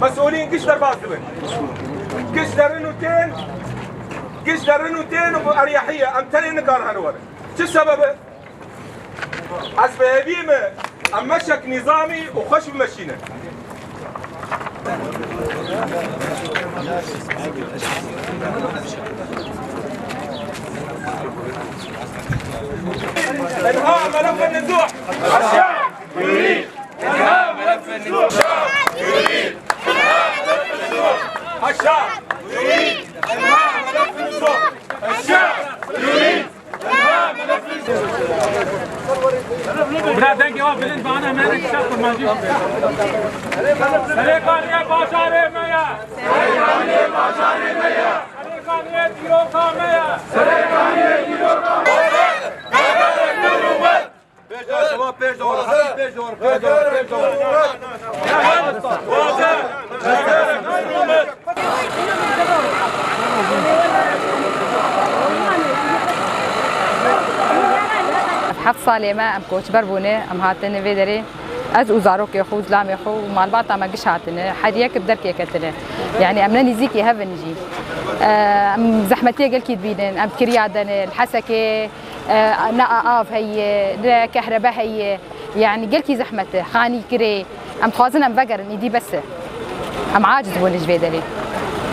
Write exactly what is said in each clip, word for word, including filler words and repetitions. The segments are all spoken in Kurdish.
Mesulîn giş derbas dibin. Giş derin û tên, giş derin û tên û bi eryahiye em tenê nikarin herin werin. Çi sebeb e? Ez bi hêvî me em meşek nîzamî û xweş bimeşînin. انهاء ملف النزوح. الشعب يريد انهاء ملف النزوح. الشعب يريد انهاء ملف النزوح. الشعب يريد انهاء ملف النزوح. الشعب يريد Bira dengê wan bilind be, ana me ne kişa kurmancî. Serêkaniyê bajarê me ye. Serêkaniyê bajarê me ye. Serêkaniyê dîroka me ye. Serêkaniyê dîroka me ye. Pêş de, şema pêş de, pêş de, pêş de, pêş de. Heft salê me em koçber bûne, em hatine vê derê. Ez û zarokê xwe û zilamê xwe û malbata me giş hatine. Her yek bi derkê ketine. Yanî em ne nîzîkî hev in jî. Em zehmetiyê gelkî dibînin. Em kiriya dene. Li Hesekê, e, ne av heye, ne kehrebe heye. Yanî gelkî zehmet e. Xanî kirê. Em dixwazin em vegerin, îdî bes e. Em aciz bûne ji vê derê.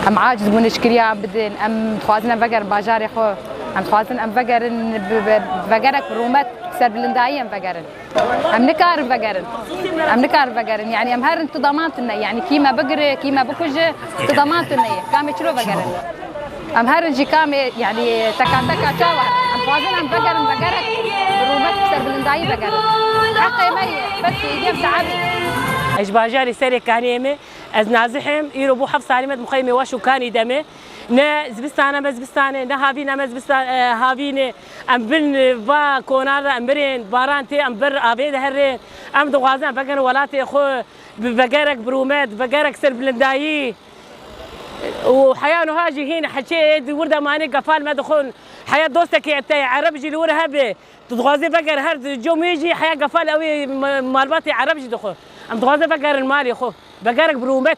Em aciz bûne ji kiriya em bidin. Em dixwazin em vegerin bajarê xwe. Em dixwazin em vegerin bi, bi, vegerek bi rûmet, serbilindayî em vegerin. Em nikarin vegerin. Em nikarin vegerin. Yanî em herin tu daman tune. Yanî kî me bigire, kî me bikuje, tu daman tune ye. Kamê çilo vegerin. Em herin jî kamê, yanî teka teka çawa. Em dixwazin em vegerin, vegerek bi rûmet û serbilindayî vegerin. Heqê me ye. Bes êdî em teab in. Ez ji bajarê Serêkaniyê me. Ez Nazih im. Îro bû heft salî me di muxeyimê weş û kanî de me. Ne zibistana me zibistanê, ne havîna me zibistan, e, havînê. Em bin, e, va konar de em mirên, baran tê, em bir avê de herên. Em dixwazin em vegerin welatê xwe, bi vegerek bi rûmet, vegerek serbilindayî. Û heya nuha jî hîn heçê di wir de manê gefal me dixwin. Heya dostekê te ye, ereb jî li wir hebe. Tu dixwazî veger her di cem wê jî heya gefal ew ê ma-, malbatê ereb jî dixwe. Em dixwazin vegerin malê xwe. Vegerek bi rûmet.